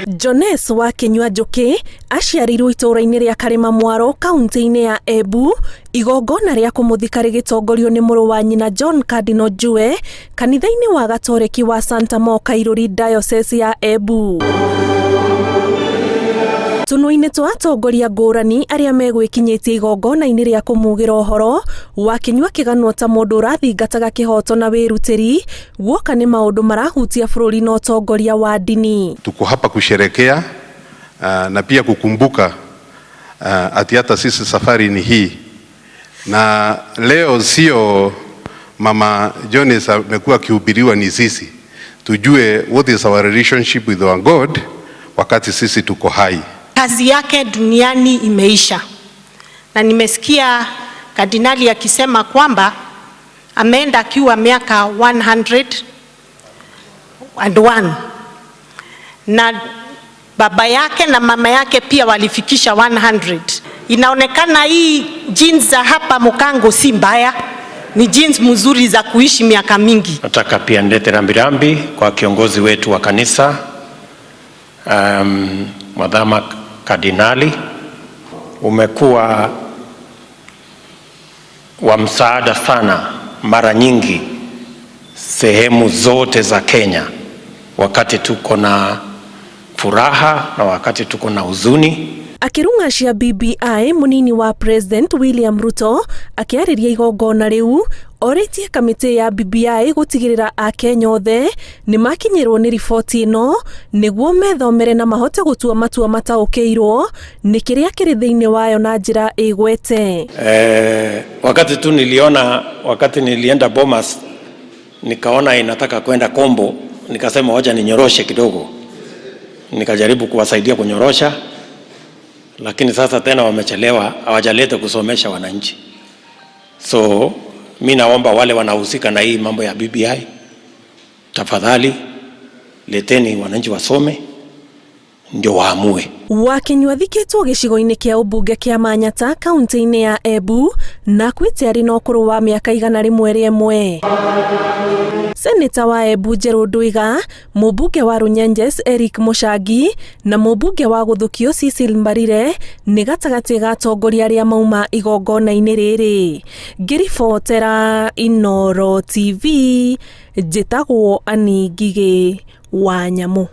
Jones wa Kinyua Njuki aciarĩirwo itũũra-inĩ rĩa Karĩma Mwaro kaunti-inĩ ya Embu. Igongona rĩa kũmũthika rĩgĩtongorio nĩ mũrũ wa nyina John Cardinal Njue kanitha-inĩ wa Gatoreki wa Santa Mo Kairũri, Diocese ya Embu. Tũnua-inĩ twa atongoria ngũrani arĩa megwĩkinyĩtie igongona-inĩ rĩa kũmugĩra ũhoro wa Kinyua kĩganwo ta mũndũ ũrathingataga kĩhoto na wĩrutĩri guoka nĩ maũndũ marahutia bũrũri na ũtongoria wa ndini. Tuko hapa kusherekea na pia kukumbuka ati hata sisi safari ni hii, na leo sio Mama Jones amekuwa akihubiriwa, ni sisi tujue what is our relationship with our God wakati sisi tuko hai. Kazi yake duniani imeisha, na nimesikia kardinali akisema kwamba ameenda akiwa miaka 101 na baba yake na mama yake pia walifikisha 100. Inaonekana hii genes za hapa Mukango si mbaya, ni genes mzuri za kuishi miaka mingi. Nataka pia nilete rambirambi kwa kiongozi wetu wa kanisa, Mwadhama Kardinali, umekuwa wa msaada sana mara nyingi sehemu zote za Kenya, wakati tuko na furaha na wakati tuko na huzuni. Akĩrung'acia BBI, mũnini wa President William Ruto akĩarĩria igongona rĩu orĩtie kamĩtĩ ya BBI gũtigĩrĩra akenya othe nĩ makinyĩrwo nĩ riboti ĩno nĩguo methomere na mahote gũtua matua mataũkĩirwo nĩ kĩrĩa kĩrĩ thĩinĩ wayo na njĩra ĩgwete. Wakati tu niliona, wakati nilienda Bomas nikaona inataka kwenda kombo, nikasema wacha ninyoroshe kidogo, nikajaribu kuwasaidia kunyorosha, lakini sasa tena wamechelewa, hawajaleta kusomesha wananchi. So mi naomba wale wanahusika na hii mambo ya BBI, tafadhali leteni wananchi wasome ndio waamue. Wakinyua athikĩtwo gĩcigo-inĩ kĩa ũmbunge kĩa Manyata kaunti-inĩ ya Embu na akuĩte arĩ na ũkũrũ wa mĩaka 101. Seneta wa Embu Njerũ Ndwiga, mũmbunge wa Runyenjes Eric Mũchangi na mũmbunge wa Gũthũkio Cecil Mbarire nĩ gatagatĩ ga atongoria arĩa mauma igongona-inĩ rĩrĩ. Ngĩribotera Inooro TV, njĩtagwo Annie Ngigĩ wa Nyamũ.